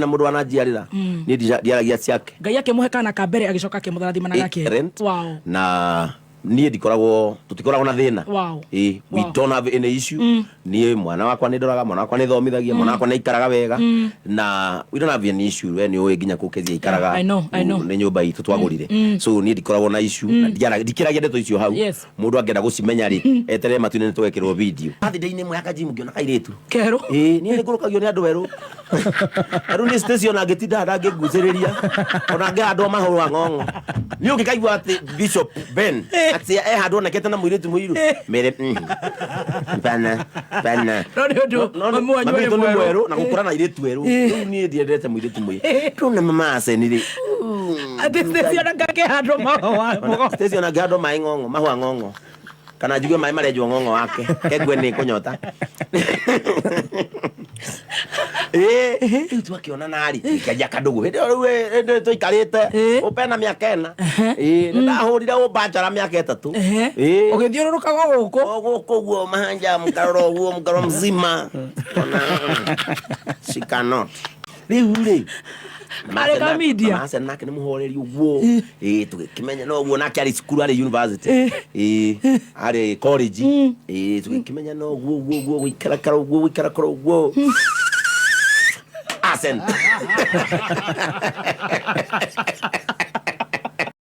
Na mũndũ wananjiarĩra niĩ ndiaragia ciake. Ngai akĩmũhe kana ka mbere, agĩcoka akĩmũrathima na ga kerĩ. Excellent. Na niĩ ndikoragwo, tũtikoragwo na thĩna. Ĩ, we don't have any issue. Niĩ mwana wakwa nĩ ndoraga, mwana wakwa nĩ thomithagia, mwana wakwa nĩ aikaraga wega, na we don't have any issue. We nĩ ũĩ nginya kũu Kezia aikaraga. I know, I know. Nĩ nyũmba itũ twagũrire, so niĩ ndikoragwo na issue na ndikĩragia ndeto icio hau. Mũndũ angĩenda gũcimenya rĩ, eterere matu-inĩ nĩ tũgekĩrwo video. Birthday-inĩ ĩmwe ya kajimu ngĩona kairĩtu Kerũ. Ĩĩ, niĩ nĩ ngũrũkagio nĩ andũ erũ. Rĩu niĩ Stacy ona angĩtinda ndangĩngucĩrĩria, ona angĩhandwo mahũa ng'ong'o. Niĩ ũngĩkaigua atĩ Bishop Ben atĩ e handũ onekete na mũirĩtu mũirũ, mere bana bana. No nĩ ũndũ No, no, mami wanyu mami arĩ witũ nĩ mwerũ. mwerũ na gũkũra na airĩtu erũ. Rĩu niĩ ndiendete mũirĩtu mũirũ. Rĩu na mama Aseni rĩ. Atĩ Stacy ona ngakĩhandwo mahũa mũgongo. Stacy ona angĩhandwo maĩ ng'ong'o, mahũa ng'ong'o. Kana njigue maĩ marenjwo ng'ong'o wake, kengue nĩ kũnyota. Ĩĩ, rĩu twakĩonana rĩ, tũkĩanjia kandũgũ. Hĩndĩ ĩyo rĩu hĩndĩ ĩyo tũikarĩte, ũpena mĩaka 4. Ĩĩ, nĩ ndahũrire ũbanjara mĩaka 3. Ĩĩ. Ũgĩthiũrũrũkaga gũkũ. O gũkũ ũguo mahanja mũkarora ũguo mũkarora mzima. Ona she cannot. Rĩu rĩ, Arĩ ka media. Mama Hassan nake nĩ mũhoreri ũguo. Ĩĩ, tũgĩkĩmenya no ũguo nake arĩ cukuru, arĩ university. Ĩĩ, arĩ college. Ĩĩ, tũgĩkĩmenya no ũguo ũguo ũguo gũikarakara ũguo gũikarakara ũguo. Hassan.